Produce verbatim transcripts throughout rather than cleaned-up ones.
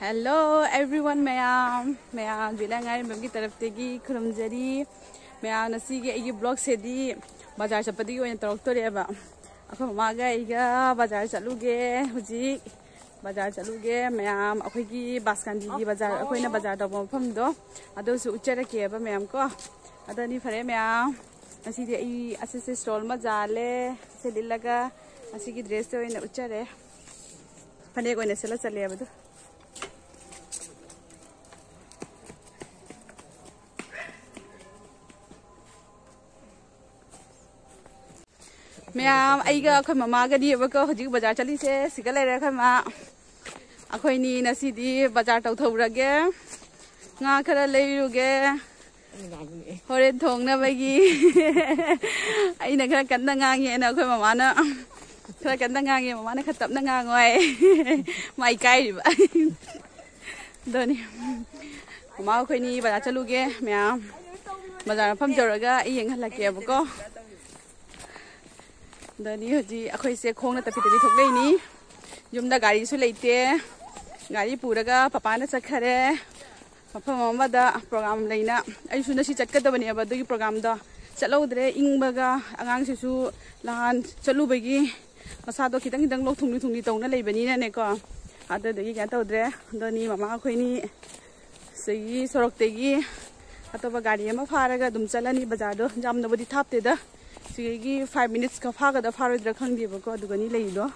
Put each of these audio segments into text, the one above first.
Hello everyone, ꯃꯌꯥꯝ ꯃꯌꯥꯝ ꯖꯨꯂꯤꯌꯥ ꯉꯥꯔꯦꯝꯕꯝꯒꯤ ꯇꯔꯞꯇꯒꯤ ꯈꯨꯔꯨꯝꯖꯔꯤ꯫ ꯃꯌꯥꯝ ꯉꯁꯤꯒꯤ ꯑꯩꯒꯤ ꯕ꯭ꯂꯣꯛꯁꯤꯗꯤ ꯕꯖꯥꯔ ꯆꯠꯄꯗꯒꯤ ꯑꯣꯏꯅ ꯇꯧꯔꯛꯇꯣꯔꯦꯕ꯫ ꯑꯩꯈꯣꯏ ꯃꯃꯥꯒ ꯑꯩꯒ ꯕꯖꯥꯔ ꯆꯠꯂꯨꯒꯦ꯫ ꯍꯧꯖꯤꯛ ꯕꯖꯥꯔ ꯆꯠꯂꯨꯒꯦ ꯃꯌꯥꯝ꯫ ꯑꯩꯈꯣꯏꯒꯤ ꯕꯥꯁꯀꯥꯟꯗꯤꯒꯤ ꯕꯖꯥꯔ, ꯑꯩꯈꯣꯏꯅ ꯕꯖꯥꯔ ꯇꯧꯕ ꯃꯐꯝꯗꯣ, ꯑꯗꯨꯁꯨ ꯎꯠꯆꯔꯛꯀꯦꯕ ꯃꯌꯥꯝ ꯀꯣ꯫ ꯑꯗꯨꯅꯤ ꯐꯔꯦ ꯃꯌꯥꯝ, ꯉꯁꯤꯗꯤ ꯑꯩ ꯑꯁꯤꯁꯦ ꯁ꯭ꯇꯣꯜ ꯑꯃ ꯖꯥꯜꯂꯦ꯫ ꯁꯤ ꯂꯤꯠꯂꯒ ꯑꯁꯤꯒꯤ ꯗ꯭ꯔꯦꯁꯁꯦ ꯑꯣꯏꯅ ꯎꯠꯆꯔꯦ꯫ ꯐꯅꯦꯛ ꯑꯣꯏꯅ ꯁꯦꯠꯂ ꯆꯠꯂꯦꯕꯗꯣ꯫ ꯃꯌꯥꯝ, ꯑꯩꯒ ꯑꯩꯈꯣꯏ ꯃꯃꯥꯒꯅꯤꯕꯀꯣ ꯍꯧꯖꯤꯛ ꯕꯖꯥꯔ ꯆꯠꯂꯤꯁꯦ꯫ ꯁꯤꯒ ꯂꯩꯔꯦ ꯑꯩꯈꯣꯏ ꯃꯥ꯫ ꯑꯩꯈꯣꯏꯅꯤ ꯉꯁꯤꯗꯤ ꯕꯖꯥꯔ ꯇꯧꯊꯣꯛꯎꯔꯒꯦ꯫ ꯉꯥ ꯈꯔ ꯂꯩꯔꯨꯒꯦ꯫ ꯍꯣꯔꯦꯟ ꯊꯣꯡꯅꯕꯒꯤ꯫ ꯑꯩꯅ ꯈꯔ ꯀꯟꯅ ꯉꯥꯡꯉꯦꯅ ꯑꯩꯈꯣꯏ ꯃꯃꯥꯅ ꯈꯔ ꯀꯟꯅ ꯉꯥꯡꯉꯦ꯫ ꯃꯃꯥꯅ ꯈꯔ ꯇꯞꯅ ꯉꯥꯡꯉꯣ ꯍꯥꯏ꯫ ꯃꯥ ꯏꯀꯥꯏꯔꯤꯕ꯫ ꯑꯗꯨꯅꯤ꯫ ꯃꯃꯥ ꯑꯩꯈꯣꯏꯅꯤ ꯕꯖꯥꯔ ꯆꯠꯂꯨꯒꯦ ꯃꯌꯥꯝ꯫ ꯕꯖꯥꯔ ꯃꯐꯝ ꯌꯧꯔꯒ ꯑꯩ ꯌꯦꯡꯍꯜꯂꯛꯀꯦꯕꯀꯣ꯫ ꯑꯗꯨꯅꯤ ꯍꯧꯖꯤꯛ ꯑꯩꯈꯣꯏꯁꯦ ꯈꯣꯡꯅ ꯇꯞꯄꯤ ꯇꯞꯄꯤ ꯊꯣꯛꯂꯛꯏꯅꯤ꯫ ꯌꯨꯝꯗ ꯒꯥꯔꯤꯁꯨ ꯂꯩꯇꯦ꯫ ꯒꯥꯔꯤ ꯄꯨꯔꯒ ꯄꯄꯥꯅ ꯆꯠꯈꯔꯦ꯫ ꯃꯐꯝ ꯑꯃꯗ ꯄ꯭ꯔꯣꯒ꯭ꯔꯥꯝ ꯂꯩꯅ꯫ ꯑꯩꯁꯨ ꯉꯁꯤ ꯆꯠꯀꯗꯕꯅꯦꯕ ꯑꯗꯨꯒꯤ ꯄ꯭ꯔꯣꯒ꯭ꯔꯥꯝꯗꯣ꯫ ꯆꯠꯍꯧꯗ꯭ꯔꯦ꯫ ꯏꯪꯕꯒ ꯑꯉꯥꯡꯁꯤꯁꯨ ꯅꯍꯥꯟ ꯆꯠꯂꯨꯕꯒꯤ ꯃꯁꯥꯗꯣ ꯈꯤꯇꯪ ꯈꯤꯇꯪ ꯂꯣꯛ ꯊꯨꯡꯂꯤ ꯊꯨꯡꯂꯤ ꯇꯧꯅ ꯂꯩꯕꯅꯤꯅꯅꯦꯀꯣ꯫ ꯑꯗꯨꯗꯨꯒꯤ ꯀꯩꯅꯣ ꯇꯧꯗ꯭ꯔꯦ꯫ ꯑꯗꯨꯅꯤ ꯃꯃꯥ ꯑꯩꯈꯣꯏꯅꯤ ꯁꯤꯒꯤ ꯁꯣꯔꯣꯛꯇꯒꯤ ꯑꯇꯣꯞꯄ ꯒꯥꯔꯤ ꯑꯃ ꯐꯥꯔꯒ ꯑꯗꯨꯝ ꯆꯠꯂꯅꯤ꯫ ꯕꯖꯥꯔꯗꯣ ꯌꯥꯝꯅꯕꯨꯗꯤ ꯊꯥꯞꯇꯦꯗ꯫ ꯁꯤꯗꯒꯤ five minutes ꯈꯛ ꯐꯥꯒꯗ꯭ꯔꯥ ꯐꯥꯔꯣꯏꯗ꯭ꯔꯥ ꯈꯪꯗꯦꯕꯀꯣ꯫ ꯑꯗꯨꯒꯅꯤ ꯂꯩꯔꯤꯗꯣ꯫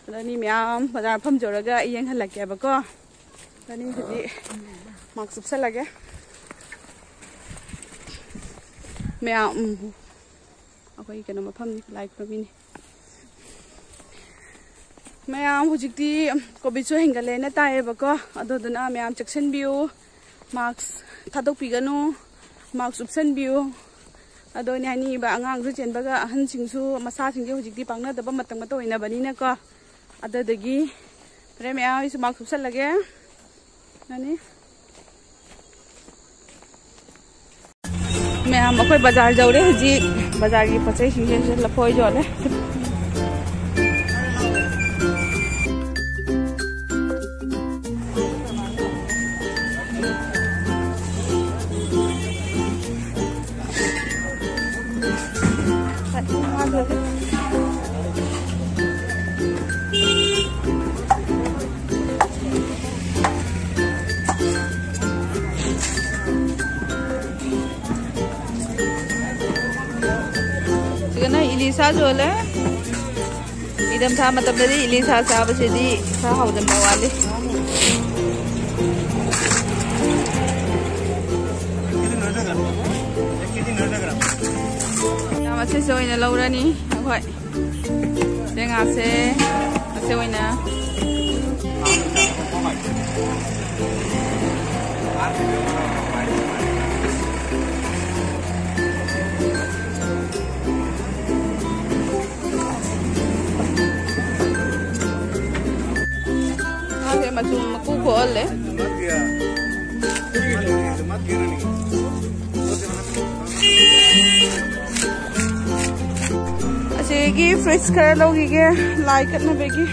ꯑꯗꯨꯅꯤ ꯃꯌꯥꯝ ꯕꯖꯥꯔ ꯃꯐꯝ ꯌꯧꯔꯒ ꯑꯩ ꯌꯦꯡꯍꯜꯂꯛꯀꯦꯕꯀꯣ꯫ ꯑꯗꯨꯅꯤ ꯍꯧꯖꯤꯛ ꯃꯥꯛꯁ ꯎꯞꯁꯜꯂꯒꯦ꯫ ꯃꯌꯥꯝ, ꯎꯝ, ꯑꯩꯈꯣꯏ ꯀꯩꯅꯣ ꯃꯐꯝꯅꯤ, ꯂꯥꯏ ꯈꯨꯔꯝꯃꯤꯅꯤ꯫ ꯃꯌꯥꯝ ꯍꯧꯖꯤꯛꯇꯤ ꯀꯣꯚꯤꯠꯁꯨ ꯍꯦꯟꯒꯠꯂꯦꯅ ꯇꯥꯏꯌꯦꯕꯀꯣ꯫ ꯑꯗꯨꯗꯨꯅ ꯃꯌꯥꯝ ꯆꯦꯛꯁꯤꯟꯕꯤꯌꯨ꯫ ꯃꯥꯛꯁ ꯊꯥꯗꯣꯛꯄꯤꯒꯅꯨ꯫ ꯃꯥꯛꯁ ꯎꯞꯁꯟꯕꯤꯌꯨ꯫ ꯑꯗꯣ ꯑꯩꯅ ꯍꯥꯏꯅꯤꯡꯉꯤꯕ, ꯑꯉꯥꯡꯁꯨ ꯆꯦꯟꯕꯒ ꯑꯍꯟꯁꯤꯡꯁꯨ ꯃꯁꯥꯁꯤꯡꯁꯦ ꯍꯧꯖꯤꯛꯇꯤ ꯄꯥꯡꯅꯗꯕ ꯃꯇꯝ ꯑꯃꯠꯇ ꯑꯣꯏꯅꯕꯅꯤꯅꯀꯣ꯫ ꯑꯗꯨꯗꯒꯤ ꯐꯔꯦ ꯃꯌꯥꯝ, ꯑꯩꯁꯨ ꯃꯥꯛꯁ ꯎꯞꯁꯜꯂꯒꯦ꯫ ꯌꯥꯅꯤ꯫ ꯃꯌꯥꯝ ꯑꯩꯈꯣꯏ ꯕꯖꯥꯔ ꯌꯧꯔꯦ ꯍꯧꯖꯤꯛ꯫ ꯕꯖꯥꯔꯒꯤ ꯄꯣꯠ ꯆꯩꯁꯤꯡꯁꯦ ꯂꯐꯣꯏ ꯌꯣꯜꯂꯦ꯫ ꯌꯣꯜꯂꯦ꯫ ꯏꯪꯊꯝꯊꯥ ꯃꯇꯝꯗꯗꯤ ꯏꯂꯤꯁꯥ ꯆꯥꯕꯁꯤꯗꯤ ꯈꯔ ꯍꯥꯎꯖꯟꯕ ꯋꯥꯠꯂꯤ꯫ ꯌꯥꯝ ꯑꯁꯤꯁꯦ ꯑꯣꯏꯅ ꯂꯧꯔꯅꯤ ꯑꯩꯈꯣꯏ꯫ ꯁꯦ ꯉꯥꯁꯦ ꯑꯁꯤ ꯑꯣꯏꯅ꯫ ꯉꯥꯁꯦ ꯃꯆꯨꯝ ꯃꯀꯨ ꯈꯣꯛꯍꯜꯂꯦ꯫ ꯑꯁꯤꯒꯤ fruits ꯈꯔ ꯂꯧꯈꯤꯒꯦ ꯂꯥꯏ ꯀꯠꯅꯕꯒꯤ꯫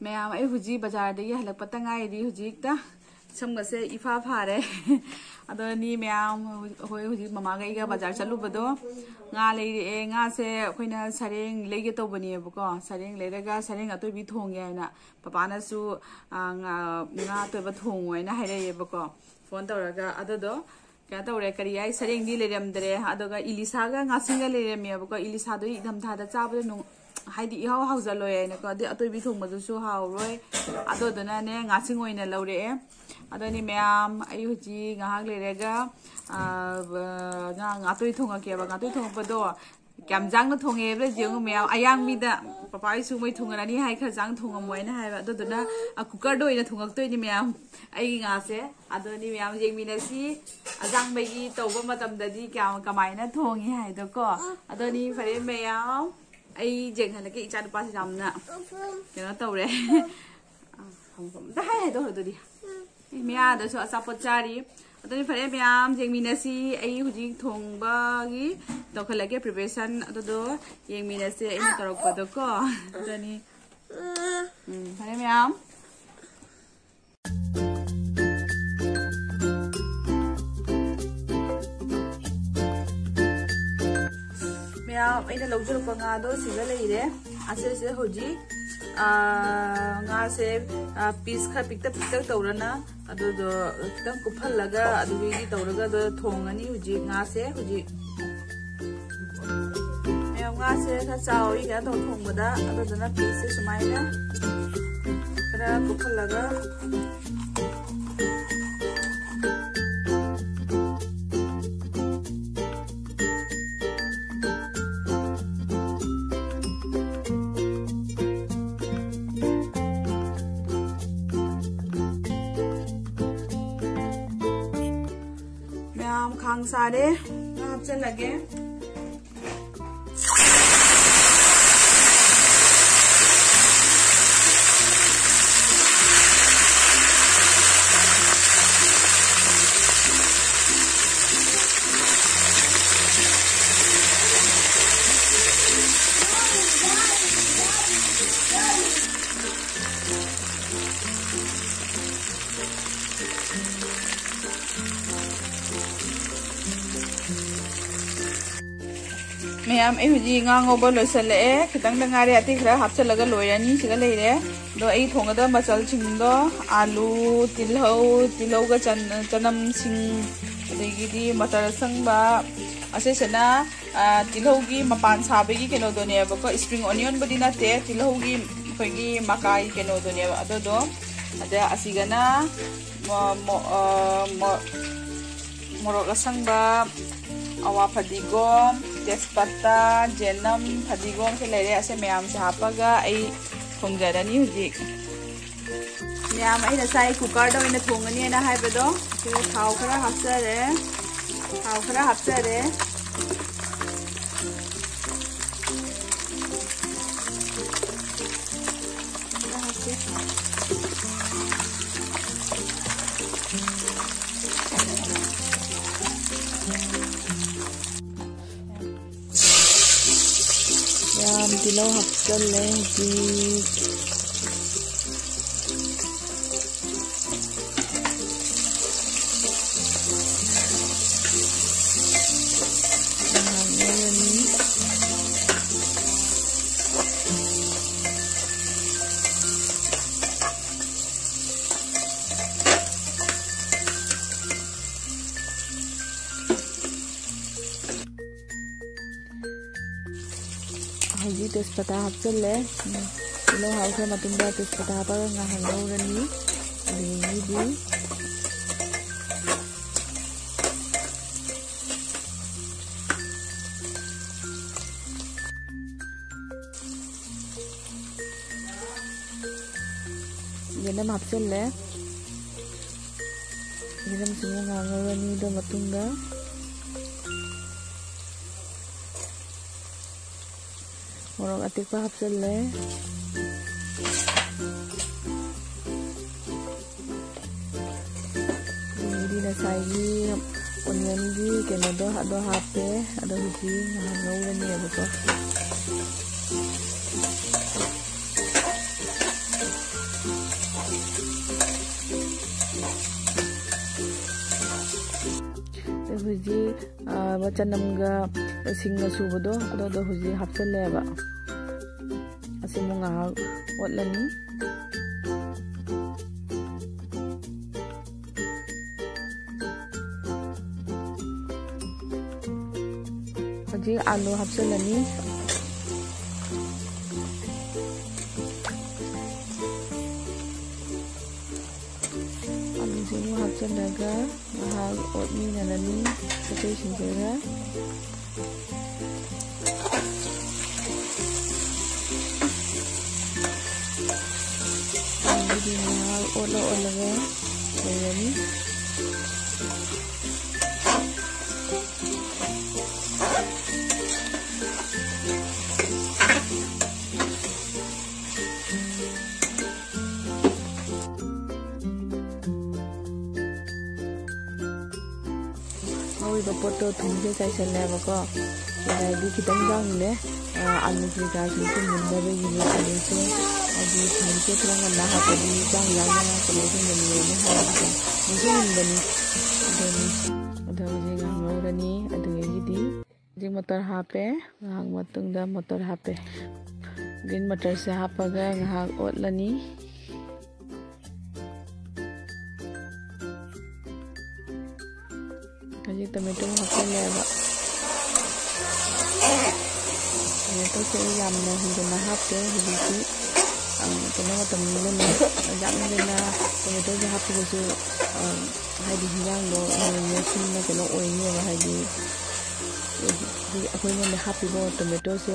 ꯃꯌꯥꯝ, ꯑꯩ ꯍꯧꯖꯤꯛ ꯕꯖꯥꯔꯗꯒꯤ ꯍꯜꯂꯛꯄꯇ ꯉꯥꯏꯔꯤ꯫ ꯍꯧꯖꯤꯛꯇ ꯁꯝꯒꯁꯦ ꯏꯐꯥ ꯐꯥꯔꯦ꯫ ꯑꯗꯣ ꯅꯤ ꯃꯌꯥꯝ, ꯍꯣꯏ, ꯍꯧꯖꯤꯛ ꯃꯃꯥꯒ ꯑꯩꯒ ꯕꯖꯥꯔ ꯆꯠꯂꯨꯕꯗꯣ ꯉꯥ ꯂꯩꯔꯛꯑꯦ꯫ ꯉꯥꯁꯦ ꯑꯩꯈꯣꯏꯅ ꯁꯔꯦꯡ ꯂꯩꯒꯦ ꯇꯧꯕꯅꯦꯕꯀꯣ꯫ ꯁꯔꯦꯡ ꯂꯩꯔꯒ ꯁꯔꯦꯡ ꯑꯇꯣꯏꯕꯤ ꯊꯣꯡꯒꯦ ꯍꯥꯏꯅ ꯄꯄꯥꯅꯁꯨ, ꯑ, ꯉꯥ, ꯉꯥ ꯑꯇꯣꯏꯕ ꯊꯣꯡꯉꯣ ꯍꯥꯏꯅ ꯍꯥꯏꯔꯛꯑꯦꯕꯀꯣ, ꯐꯣꯟ ꯇꯧꯔꯒ꯫ ꯑꯗꯨꯗꯣ ꯀꯩꯅꯣ ꯇꯧꯔꯦ, ꯀꯔꯤ ꯍꯥꯏ, ꯁꯔꯦꯡꯗꯤ ꯂꯩꯔꯝꯗ꯭ꯔꯦ꯫ ꯑꯗꯨꯒ ꯏꯂꯤꯁꯥꯒ ꯉꯥꯁꯤꯡꯒ ꯂꯩꯔꯝꯃꯦꯕꯀꯣ꯫ ꯏꯂꯤꯁꯥꯗꯣ ꯏꯪꯊꯝꯊꯥꯗ ꯆꯥꯕꯗ ꯅꯨꯡ-, ꯍꯥꯏꯗꯤ ꯏꯍꯥꯎ ꯍꯥꯎꯖꯜꯂꯣꯏ ꯍꯥꯏꯅꯀꯣ꯫ ꯑꯗꯩ ꯑꯇꯣꯏꯕꯤ ꯊꯣꯡꯕꯗꯨꯁꯨ ꯍꯥꯎꯔꯣꯏ꯫ ꯑꯗꯨꯗꯨꯅꯅꯦ ꯉꯥꯁꯤꯡ ꯑꯣꯏꯅ ꯂꯧꯔꯛꯑꯦ꯫ ꯑꯗꯨꯅꯤ ꯃꯌꯥꯝ, ꯑꯩ ꯍꯧꯖꯤꯛ ꯉꯥꯏꯍꯥꯛ ꯂꯩꯔꯒ, ꯑ, ꯕ-, ꯉꯥ, ꯉꯥꯇꯣꯏ ꯊꯣꯡꯉꯛꯀꯦꯕ꯫ ꯉꯥꯇꯣꯏ ꯊꯣꯡꯉꯛꯄꯗꯣ ꯀꯌꯥꯝ ꯌꯥꯡꯅ ꯊꯣꯡꯉꯦ ꯍꯥꯏꯕꯗ ꯌꯦꯡꯉꯨ ꯃꯌꯥꯝ, ꯑꯌꯥꯡꯕꯤꯗ ꯄꯄꯥ ꯍꯣꯏꯁꯨ ꯃꯣꯏ ꯊꯣꯡꯉꯔꯅꯤ ꯍꯥꯏ, ꯈꯔ ꯌꯥꯡꯅ ꯊꯣꯡꯉꯝꯃꯣ ꯍꯥꯏꯅ ꯍꯥꯏꯕ꯫ ꯑꯗꯨꯗꯨꯅ, ꯑ, cookerꯗ ꯑꯣꯏꯅ ꯊꯣꯡꯉꯛꯇꯣꯏꯅꯤ ꯃꯌꯥꯝ꯫ ꯑꯩꯒꯤ ꯉꯥꯁꯦ꯫ ꯑꯗꯨꯅꯤ ꯃꯌꯥꯝ ꯌꯦꯡꯃꯤꯟꯅꯁꯤ꯫ ꯑꯌꯥꯡꯕꯒꯤ ꯇꯧꯕ ꯃꯇꯝꯗꯗꯤ ꯀꯌꯥꯝ ꯀꯃꯥꯏꯅ ꯊꯣꯡꯉꯤ ꯍꯥꯏꯗꯣꯀꯣ꯫ ꯑꯗꯨꯅꯤ ꯐꯔꯦ ꯃꯌꯥꯝ꯫ ꯑꯩ ꯌꯦꯡꯍꯜꯂꯛꯀꯦ, ꯏꯆꯥ ꯅꯨꯄꯥꯁꯦ ꯌꯥꯝꯅ ꯀꯩꯅꯣ ꯇꯧꯔꯦ꯫ ꯑ, ꯐꯝ, ꯐꯝ꯫ ꯑꯝꯇ ꯍꯥꯏ ꯍꯥꯏꯗꯣ ꯑꯗꯨꯗꯤ꯫ ꯑꯦ, ꯃꯌꯥꯗꯁꯨ ꯑꯆꯥꯄꯣꯠ ꯆꯥꯔꯤ꯫ ꯑꯗꯨꯗꯤ ꯐꯔꯦ ꯃꯌꯥꯝ, ꯌꯦꯡꯃꯤꯟꯅꯁꯤ꯫ ꯑꯩ ꯍꯧꯖꯤꯛ ꯊꯣꯡꯕꯒꯤ ꯇꯧꯈꯠꯂꯛꯀꯦ preparation꯫ ꯑꯗꯨꯗꯣ ꯌꯦꯡꯃꯤꯟꯅꯁꯦ ꯑꯩꯅ ꯇꯧꯔꯛꯄꯗꯣꯀꯣ꯫ ꯑꯗꯨꯅꯤ꯫ ꯎꯝ, ꯐꯔꯦ ꯃꯌꯥꯝ꯫ ꯃꯌꯥꯝ, ꯑꯩꯅ ꯂꯧꯖꯔꯛꯄ ꯉꯥꯗꯣ ꯁꯤꯗ ꯂꯩꯔꯦ꯫ ꯑꯁꯤꯁꯦ ꯍꯧꯖꯤꯛ ꯉꯥꯁꯦ ꯄꯤꯁ ꯈꯔ ꯄꯤꯛꯇꯛ ꯄꯤꯛꯇꯛ ꯇꯧꯔꯅ ꯑꯗꯨꯗꯣ ꯈꯤꯇꯪ ꯀꯨꯞꯍꯜꯂꯒ ꯑꯗꯨꯗꯒꯤ ꯇꯧꯔꯒ ꯑꯗꯣ ꯊꯣꯡꯉꯅꯤ ꯍꯧꯖꯤꯛ ꯉꯥꯁꯦ꯫ ꯍꯧꯖꯤꯛ ꯃꯌꯥꯝ ꯉꯥꯁꯦ ꯈꯔ ꯆꯥꯎꯋꯤ ꯀꯩꯅꯣ ꯇꯧ ꯊꯣꯡꯕꯗ, ꯑꯗꯨꯗꯨꯅ ꯄꯤꯁꯁꯦ ꯁꯨꯃꯥꯏꯅ ꯈꯔ ꯀꯨꯞꯍꯜꯂꯒ ꯃꯌꯥꯝ ꯈꯥꯡ ꯁꯥꯔꯦ, ꯉꯥ ꯍꯥꯞꯆꯜꯂꯒꯦ꯫ ꯃꯌꯥꯝ, ꯑꯩ ꯍꯧꯖꯤꯛ ꯉꯥ ꯉꯧꯕ ꯂꯣꯏꯁꯤꯜꯂꯛꯑꯦ, ꯈꯤꯇꯪꯗ ꯉꯥꯏꯔꯦ, ꯑꯇꯩ ꯈꯔ ꯍꯥꯞꯆꯤꯜꯂꯒ ꯂꯣꯏꯔꯅꯤ꯫ ꯁꯤꯒ ꯂꯩꯔꯦ꯫ ꯑꯗꯣ ꯑꯩ ꯊꯣꯡꯒꯗꯕ ꯃꯆꯜꯁꯤꯡꯗꯣ ꯑꯥꯂꯨ, ꯇꯤꯜꯍꯧ, ꯇꯤꯜꯍꯧꯒ ꯆꯅꯝꯁꯤꯡ, ꯑꯗꯒꯤꯗꯤ ꯃꯆꯜ ꯑꯁꯪꯕ, ꯑꯁꯤꯁꯤꯅ ꯇꯤꯜꯍꯧꯒꯤ ꯃꯄꯥꯟ ꯁꯥꯕꯒꯤ ꯀꯩꯅꯣꯗꯨꯅꯦꯕꯀꯣ, ꯏꯁꯄ꯭ꯔꯤꯡ ꯑꯣꯅꯤꯌꯟꯕꯨꯗꯤ ꯅꯠꯇꯦ, ꯇꯤꯜꯍꯧꯒꯤ ꯑꯩꯈꯣꯏꯒꯤ ꯃꯀꯥꯏ ꯀꯩꯅꯣꯗꯨꯅꯦꯕ ꯑꯗꯨꯗꯣ꯫ ꯑꯗ ꯑꯁꯤꯒꯅ ꯃꯣꯔꯣꯛ ꯑꯁꯪꯕ, ꯑꯋꯥ ꯐꯗꯤꯒꯣꯝ, ꯇꯦꯖꯄꯇꯥ, ꯖꯦꯅꯝ, ꯐꯗꯤꯒꯣꯝꯁꯦ ꯂꯩꯔꯦ꯫ ꯑꯁꯦ ꯃꯌꯥꯝꯁꯦ ꯍꯥꯞꯄꯒ ꯑꯩ ꯊꯣꯡꯖꯔꯅꯤ ꯍꯧꯖꯤꯛ꯫ ꯃꯌꯥꯝ, ꯑꯩꯅ ꯉꯁꯥꯏ ꯀꯨꯀꯔꯗ ꯑꯣꯏꯅ ꯊꯣꯡꯒꯅꯤꯅ ꯍꯥꯏꯕꯗꯣ, ꯁꯤꯗ ꯊꯥꯎ ꯈꯔ ꯍꯥꯞꯆꯔꯦ꯫ ꯊꯥꯎ ꯈꯔ ꯍꯥꯞꯆꯔꯦ꯫ ꯈꯔ ꯍꯥꯞꯆꯔꯦ꯫ ꯌꯥꯝ ꯇꯤꯜꯍꯧ ꯍꯥꯞꯆꯜꯂꯦ ꯍꯧꯖꯤꯛ꯫ ꯉꯥꯏꯍꯥꯛ ꯉꯧꯔꯅꯤ꯫ ꯇꯦꯖꯄꯇꯥ ꯍꯥꯞꯆꯤꯜꯂꯦ꯫ ꯎꯝ, ꯇꯤꯜꯍꯧ ꯍꯥꯞꯈ꯭ꯔ ꯃꯇꯨꯡꯗ ꯇꯦꯖꯄꯇꯥ ꯍꯥꯞꯄꯒ ꯉꯥꯏꯍꯥꯛ ꯉꯧꯔꯅꯤ꯫ ꯑꯗꯒꯤꯗꯤ ꯌꯦꯅꯝ ꯍꯥꯞꯆꯤꯜꯂꯦ꯫ ꯌꯦꯅꯝꯁꯤꯃꯨꯛ ꯉꯥꯏꯍꯥꯛ ꯉꯧꯔꯅꯤ꯫ ꯑꯗꯨ ꯃꯇꯨꯡꯗ ꯃꯣꯔꯣꯛ ꯑꯇꯦꯛꯄ ꯍꯥꯞꯆꯤꯜꯂꯦ꯫ ꯑꯗꯒꯤꯗꯤ ꯉꯁꯥꯏꯒꯤ ꯑꯣꯅꯤꯌꯟꯒꯤ ꯀꯩꯅꯣꯗꯣ ꯑꯗꯣ ꯍꯥꯞꯄꯦ꯫ ꯑꯗꯣ ꯍꯧꯖꯤꯛ ꯉꯥꯏꯍꯥꯛ ꯉꯧꯔꯅꯦꯕꯀꯣ꯫ ꯑꯗꯣ ꯍꯧꯖꯤꯛ, ꯑ, ꯃꯆꯅꯝꯒ ꯁꯤꯡ ꯑꯁꯨꯕꯗꯣ ꯑꯗꯨꯗꯣ ꯍꯧꯖꯤꯛ ꯍꯥꯞꯆꯜꯂꯦꯕ꯫ ꯑꯁꯤꯃꯨꯛ ꯉꯥꯏꯍꯥꯛ ꯑꯣꯠꯂꯅꯤ꯫ ꯍꯧꯖꯤꯛ ꯑꯥꯂꯨ ꯍꯥꯞꯆꯤꯜꯂꯅꯤ꯫ ꯑꯥꯂꯨꯁꯤ ꯑꯃꯨꯛ ꯍꯥꯞꯆꯤꯜꯂꯒ ꯉꯥꯏꯍꯥꯛ ꯑꯣꯠꯃꯤꯟꯅꯔꯅꯤ ꯑꯇꯩꯁꯤꯡꯁꯤꯒ꯫ ꯑꯗꯒꯤꯗꯤ ꯉꯥꯏꯍꯥꯛ ꯑꯣꯠꯂ ꯑꯣꯠꯂꯒ ꯂꯩꯔꯅꯤ꯫ ꯉꯧꯔꯤꯕ ꯄꯣꯠꯇꯣ ꯊꯨꯝꯁꯦ ꯆꯥꯏꯁꯜꯂꯦꯕꯀꯣ꯫ ꯉꯁꯥꯏꯗꯤ ꯈꯤꯇꯪ ꯌꯥꯎꯔꯤꯅꯦ꯫ ꯑ, ꯑꯥꯂꯨ ꯀꯩꯀꯥꯁꯤꯡꯁꯨ ꯃꯨꯟꯅꯕꯒꯤꯅꯦ꯫ ꯑꯥꯂꯨꯁꯦ ꯍꯥꯏꯗꯤ ꯊꯨꯝꯁꯦ ꯈꯔ ꯉꯟꯅ ꯍꯥꯞꯄꯗꯤ ꯆꯥꯡ ꯌꯥꯝꯅ ꯀꯩꯅꯣꯁꯦ ꯃꯨꯟꯅꯦꯅ ꯍꯥꯏꯕꯁꯦ ꯃꯨꯟꯁꯨ ꯃꯨꯟꯕꯅꯤ꯫ ꯑꯗꯨꯅꯤ꯫ ꯑꯗꯣ ꯍꯧꯖꯤꯛ ꯉꯥꯏꯍꯥꯛ ꯉꯧꯔꯅꯤ꯫ ꯑꯗꯨꯗꯒꯤꯗꯤ ꯍꯧꯖꯤꯛ ꯃꯇꯔ ꯍꯥꯞꯄꯦ꯫ ꯉꯥꯏꯍꯥꯛ ꯃꯇꯨꯡꯗ ꯃꯇꯔ ꯍꯥꯞꯄꯦ꯫ ꯒ꯭ꯔꯤꯟ ꯃꯇꯔꯁꯦ ꯍꯥꯞꯄꯒ ꯉꯥꯏꯍꯥꯛ ꯑꯣꯠꯂꯅꯤ꯫ ꯍꯧꯖꯤꯛ ꯇꯣꯃꯦꯇꯣ ꯍꯥꯞꯆꯜꯂꯦꯕ꯫ ꯇꯣꯃꯦꯇꯣꯁꯦ ꯑꯩ ꯌꯥꯝꯅ ꯍꯦꯟꯖꯟꯅ ꯍꯥꯞꯇꯦ ꯍꯧꯖꯤꯛꯇꯤ꯫ ꯑ, ꯀꯩꯅꯣ ꯃꯇꯝꯅꯤꯅꯅꯦ, ꯌꯥꯝ ꯍꯦꯟꯖꯟꯅ ꯇꯣꯃꯦꯇꯣꯁꯦ ꯍꯥꯞꯄꯒꯁꯨ, ꯑ, ꯍꯥꯏꯗꯤ ꯍꯤꯟꯖꯥꯡꯗꯣ ꯍꯦꯟꯅ ꯁꯤꯟꯅ ꯀꯩꯅꯣ ꯑꯣꯏꯅꯦꯕ, ꯍꯥꯏꯗꯤ ꯍꯧꯖꯤꯛ ꯑꯩꯈꯣꯏꯅ ꯍꯥꯞꯄꯤꯕ ꯇꯣꯃꯦꯇꯣꯁꯦ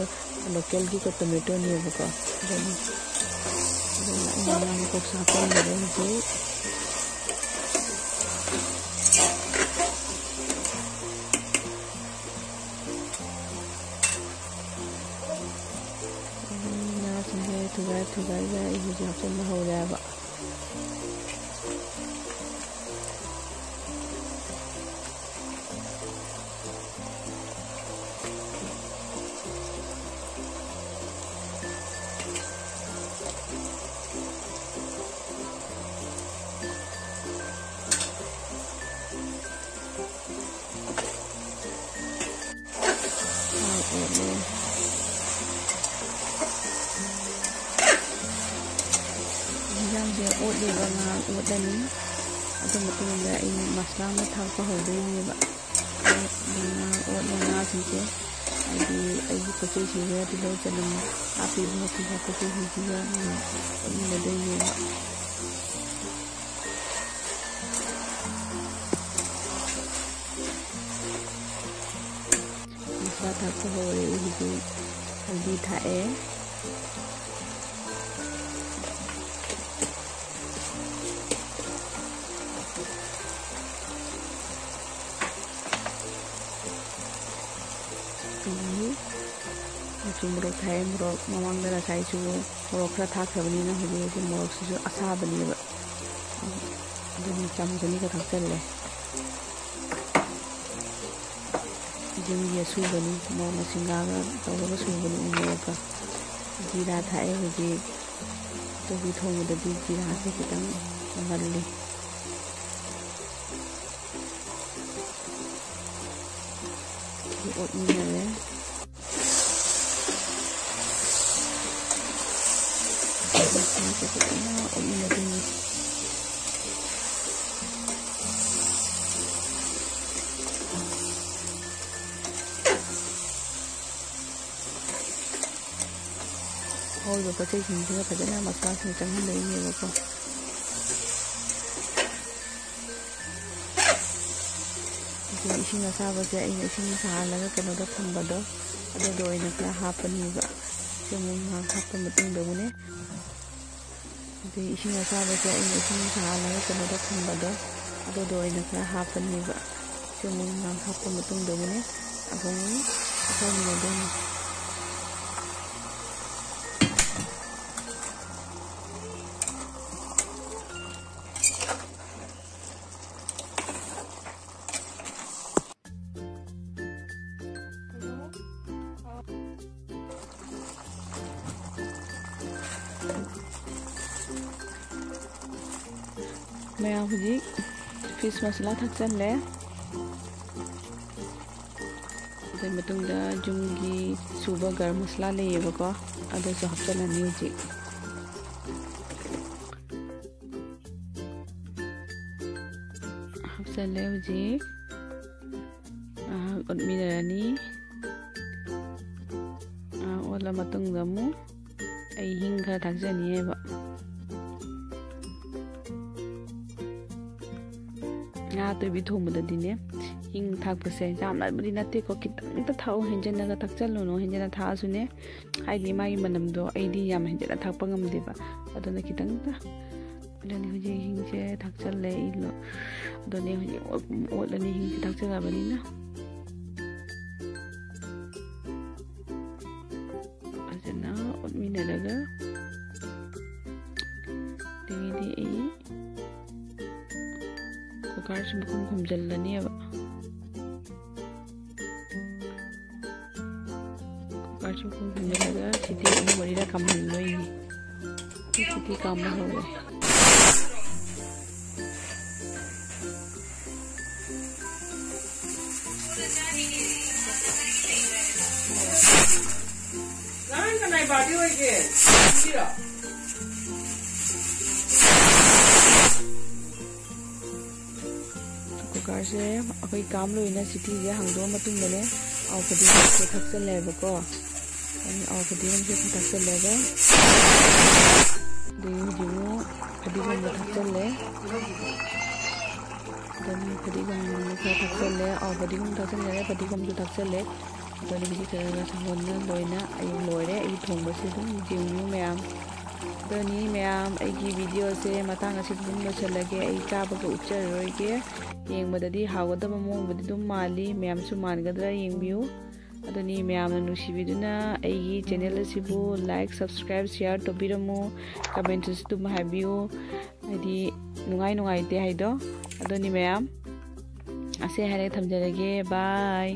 ꯂꯣꯀꯦꯜꯒꯤ ꯇꯣꯃꯦꯇꯣꯅꯦꯕꯀꯣ꯫ ꯑꯗꯨꯅꯤ꯫ ꯑꯗꯨꯅ ꯑꯩꯅ ꯉꯥ ꯃꯀꯣꯛꯁꯨ ꯍꯥꯞꯆꯤꯟꯖꯔꯦ ꯍꯧꯖꯤꯛ꯫ ꯎꯝ, ꯉꯥꯁꯤꯡꯁꯦ ꯊꯨꯒꯥꯏ ꯊꯨꯒꯥꯏꯔꯒ ꯑꯩ ꯍꯧꯖꯤꯛ ꯍꯥꯞꯆꯤꯟꯕ ꯍꯧꯔꯦꯕ꯫ ꯊꯥꯎ ꯑꯣꯠꯂꯦ꯫ ꯍꯤꯟꯖꯥꯡꯁꯦ ꯑꯣꯠꯂꯤꯕ ꯉꯥꯏꯍꯥꯛ ꯑꯣꯠꯂꯅꯤ꯫ ꯑꯗꯨ ꯃꯇꯨꯡꯗ ꯑꯩ ꯃꯁꯂꯥ ꯑꯃ ꯊꯥꯛꯄ ꯍꯧꯗꯣꯏꯅꯦꯕ꯫ ꯑꯗꯨ ꯉꯥꯏꯍꯥꯛ ꯑꯣꯠꯂꯦ ꯉꯥꯁꯤꯡꯁꯦ, ꯍꯥꯏꯗꯤ ꯑꯩꯒꯤ ꯄꯣꯠ ꯆꯩꯁꯤꯡꯁꯦ ꯇꯤꯜꯍꯧ ꯆꯅꯝ ꯍꯥꯞꯄꯤꯕ ꯅꯠꯇꯦꯕ, ꯄꯣꯠ ꯆꯩꯁꯤꯡꯁꯤꯒ ꯑꯣꯠꯃꯤꯟꯅꯗꯣꯏꯅꯦꯕ꯫ ꯃꯁꯂꯥ ꯊꯥꯛꯄ ꯍꯧꯔꯦ꯫ ꯑꯩ ꯍꯧꯖꯤꯛ ꯍꯜꯗꯤ ꯊꯥꯛꯑꯦ꯫ ꯑꯗꯒꯤ ꯃꯆꯨ ꯃꯣꯔꯣꯛ ꯊꯥꯛꯑꯦ꯫ ꯃꯣꯔꯣꯛ ꯃꯃꯥꯡꯗ ꯉꯁꯥꯏꯁꯨ ꯃꯣꯔꯣꯛ ꯈꯔ ꯊꯥꯛꯈ꯭ꯔꯕꯅꯤꯅ ꯍꯧꯖꯤꯛ ꯍꯧꯖꯤꯛ ꯃꯣꯔꯣꯛꯁꯤꯁꯨ ꯑꯁꯥꯕꯅꯦꯕ꯫ ꯑꯗꯨꯅ ꯆꯥꯃꯁ ꯑꯅꯤꯒ ꯊꯥꯛꯆꯜꯂꯦ꯫ ꯌꯨꯝꯒꯤ ꯑꯁꯨꯕꯅꯤ, ꯃꯣꯔꯣꯛ ꯑꯁꯤꯟꯒꯒ ꯇꯧꯔꯒ ꯁꯨꯕꯅꯤ, ꯎ ꯃꯣꯔꯣꯛꯀ꯫ ꯖꯤꯔꯥ ꯊꯥꯛꯑꯦ ꯍꯧꯖꯤꯛ꯫ ꯀꯣꯕꯤ ꯊꯣꯡꯕꯗꯗꯤ ꯖꯤꯔꯥꯁꯦ ꯈꯤꯇꯪ ꯀꯟꯒꯜꯂꯤ꯫ ꯁꯤ ꯑꯣꯠꯃꯤꯟꯅꯔꯦ꯫ ꯃꯁꯂꯥꯁꯦ ꯐꯖꯅ ꯑꯣꯠꯃꯤꯟꯅꯗꯣꯏꯅꯤ꯫ ꯍꯧꯔꯤꯕ ꯄꯣꯠ ꯆꯩꯁꯤꯡꯁꯤꯒ ꯐꯖꯅ ꯃꯁꯂꯥꯁꯤꯡ ꯆꯪꯍꯟꯗꯣꯏꯅꯦꯕꯀꯣ꯫ ꯑꯗꯨꯒ ꯏꯁꯤꯡ ꯑꯁꯥꯕꯁꯦ ꯑꯩꯅ ꯏꯁꯤꯡ ꯁꯥꯍꯜꯂꯒ ꯀꯩꯅꯣꯗ ꯊꯝꯕꯗꯣ, ꯑꯗꯨꯗꯣ ꯑꯣꯏꯅ ꯈꯔ ꯍꯥꯞꯄꯅꯦꯕ꯫ ꯁꯤ ꯑꯃꯨꯛ ꯉꯥꯏꯍꯥꯛ ꯍꯥꯞꯄ ꯃꯇꯨꯡꯗ ꯑꯃꯨꯛꯅꯦ, ꯑꯗꯩ ꯏꯁꯤꯡ ꯑꯁꯥꯕꯁꯦ ꯑꯩꯅ ꯏꯁꯤꯡ ꯁꯥꯍꯜꯂꯒ ꯀꯩꯅꯣꯗ ꯊꯝꯕꯗꯣ, ꯑꯗꯨꯗꯣ ꯑꯣꯏꯅ ꯈꯔ ꯍꯥꯞꯄꯅꯦꯕ꯫ ꯁꯤ ꯑꯃꯨꯛ ꯉꯥꯏꯍꯥꯛ ꯍꯥꯞꯄ ꯃꯇꯨꯡꯗ ꯑꯃꯨꯛꯅꯦ, ꯑꯃꯨꯛ ꯇꯧꯃꯤꯟꯅꯗꯣꯏꯅꯤ꯫ ꯃꯌꯥꯝ ꯍꯧꯖꯤꯛ ꯐꯤꯁ ꯃꯁꯥꯂꯥ ꯊꯥꯛꯆꯜꯂꯦ꯫ ꯑꯗꯨꯒꯤ ꯃꯇꯨꯡꯗ ꯌꯨꯝꯒꯤ ꯁꯨꯕ ꯒꯔꯝ ꯃꯁꯥꯂꯥ ꯂꯩꯌꯦꯕꯀꯣ, ꯑꯗꯨꯁꯨ ꯍꯥꯞꯆꯜꯂꯅꯤ ꯍꯧꯖꯤꯛ꯫ ꯍꯥꯞꯆꯜꯂꯦ ꯍꯧꯖꯤꯛ꯫ ꯉꯥꯏꯍꯥꯛ ꯑꯣꯠꯃꯤꯟꯅꯔꯅꯤ꯫ ꯉꯥꯏꯍꯥꯛ ꯑꯣꯠꯂ ꯃꯇꯨꯡꯗ ꯑꯃꯨꯛ ꯑꯩ ꯍꯤꯡ ꯈꯔ ꯊꯥꯛꯆꯅꯤꯡꯉꯦꯕ꯫ ꯉꯥ ꯑꯇꯣꯏꯕꯤ ꯊꯣꯡꯕꯗꯗꯤꯅꯦ, ꯍꯤꯡ ꯊꯥꯛꯄꯁꯦ ꯌꯥꯝꯅꯕꯨꯗꯤ ꯅꯠꯇꯦꯀꯣ, ꯈꯤꯇꯪꯇ ꯊꯥꯛꯎ, ꯍꯦꯟꯖꯟꯅꯒ ꯊꯥꯛꯆꯜꯂꯨꯅꯨ꯫ ꯍꯦꯟꯖꯟꯅ ꯊꯥꯛꯑꯁꯨꯅꯦ, ꯍꯥꯏꯗꯤ ꯃꯥꯒꯤ ꯃꯅꯝꯗꯣ ꯑꯩꯗꯤ ꯌꯥꯝ ꯍꯦꯟꯖꯟꯅ ꯊꯥꯛꯄ ꯉꯝꯗꯦꯕ꯫ ꯑꯗꯨꯅ ꯈꯤꯇꯪꯇ꯫ ꯑꯗꯨꯅꯤ ꯍꯧꯖꯤꯛ ꯍꯤꯡꯁꯦ ꯊꯥꯛꯆꯜꯂꯦ ꯑꯩ ꯂꯣ-, ꯑꯗꯨꯅꯤ ꯍꯧꯖꯤꯛ ꯑꯣꯠ-, ꯑꯣꯠꯂꯅꯤ ꯍꯤꯡꯁꯦ ꯊꯥꯛꯆꯜꯂꯕꯅꯤꯅ꯫ ꯐꯖꯅ ꯑꯣꯠꯃꯤꯟꯅꯔꯒ ꯑꯗꯒꯤꯗꯤ ꯑꯩ ꯀꯨꯀꯔꯁꯤ ꯃꯈꯨꯝ ꯈꯨꯝꯖꯤꯜꯂꯅꯦꯕ꯫ ꯀꯨꯀꯔꯁꯤ ꯃꯈꯨꯝ ꯈꯨꯝꯖꯤꯜꯂꯒ ꯁꯤꯇꯤ ꯑꯍꯨꯝ ꯃꯔꯤꯔꯛ ꯀꯥꯝꯍꯟꯗꯣꯏꯅꯤ꯫ ꯁꯤꯇꯤ ꯀꯥꯝꯕ ꯍꯧꯔꯦ꯫ ꯉꯔꯥꯡ ꯀꯅꯥꯏ ꯕꯥꯔꯗꯦ ꯑꯣꯏꯒꯦ? ꯁꯤꯔꯣ? ꯀꯨꯀꯔꯁꯦ ꯑꯩꯈꯣꯏ ꯀꯥꯝ ꯂꯣꯏꯅ ꯁꯤꯇꯤꯁꯦ ꯍꯥꯡꯗꯣꯛꯑ ꯃꯇꯨꯡꯗꯅꯦ, ꯑꯥꯎ ꯐꯗꯤꯒꯣꯝꯁꯦ ꯊꯥꯛꯆꯜꯂꯦꯕꯀꯣ꯫ ꯑꯩ ꯑꯥꯎ ꯐꯗꯤꯒꯣꯝꯁꯦ ꯈꯔ ꯊꯥꯛꯆꯜꯂꯦꯕ꯫ ꯑꯗꯒꯤ ꯍꯧꯖꯤꯛ ꯑꯃꯨꯛ ꯐꯗꯤꯒꯣꯝꯗꯣ ꯊꯥꯛꯆꯜꯂꯦ꯫ ꯑꯗꯨꯅꯤ ꯐꯗꯤꯒꯣꯝ ꯈꯔ ꯊꯥꯛꯆꯜꯂꯦ꯫ ꯑꯥꯎ ꯐꯗꯤꯒꯣꯝ ꯊꯥꯛꯆꯟꯈꯔꯦ, ꯐꯗꯤꯒꯣꯝꯁꯨ ꯊꯥꯛꯆꯜꯂꯦ꯫ ꯑꯗꯨꯅꯤ ꯍꯧꯖꯤꯛ ꯈꯔ ꯈꯔ ꯁꯧꯍꯟꯅ ꯂꯣꯏꯅ ꯑꯩ ꯂꯣꯏꯔꯦ꯫ ꯑꯩꯒꯤ ꯊꯣꯡꯕꯁꯦ ꯑꯗꯨꯝ ꯌꯦꯡꯕꯤꯌꯨ ꯃꯌꯥꯝ꯫ ꯑꯗꯨꯅꯤ ꯃꯌꯥꯝ, ꯑꯩꯒꯤ ꯚꯤꯗꯤꯑꯣꯁꯦ ꯃꯇꯥꯡ ꯑꯁꯤꯗ ꯑꯗꯨꯝ ꯂꯣꯏꯁꯤꯜꯂꯒꯦ꯫ ꯑꯩ ꯆꯥꯕꯒ ꯎꯠꯆꯔꯔꯣꯏꯒꯦ꯫ ꯌꯦꯡꯕꯗꯗꯤ ꯍꯥꯎꯒꯗꯕ ꯃꯑꯣꯡꯕꯨꯗꯤ ꯑꯗꯨꯝ ꯃꯥꯜꯂꯤ꯫ ꯃꯌꯥꯝꯁꯨ ꯃꯥꯟꯒꯗ꯭ꯔꯥ ꯌꯦꯡꯕꯤꯌꯨ꯫ ꯑꯗꯨꯅꯤ ꯃꯌꯥꯝꯅ ꯅꯨꯡꯁꯤꯕꯤꯗꯨꯅ ꯑꯩꯒꯤ ꯆꯦꯅꯦꯜ ꯑꯁꯤꯕꯨ like, subscribe, share ꯇꯧꯕꯤꯔꯝꯃꯨ꯫ Comment ꯁꯨ ꯑꯗꯨꯝ ꯍꯥꯏꯕꯤꯌꯨ꯫ ꯍꯥꯏꯗꯤ ꯅꯨꯡꯉꯥꯏ ꯅꯨꯡꯉꯥꯏꯇꯦ ꯍꯥꯏꯗꯣ꯫ ꯑꯗꯨꯅꯤ ꯃꯌꯥꯝ, ꯑꯁꯦ ꯍꯥꯏꯔꯒ ꯊꯝꯖꯔꯒꯦ꯫ Bye꯫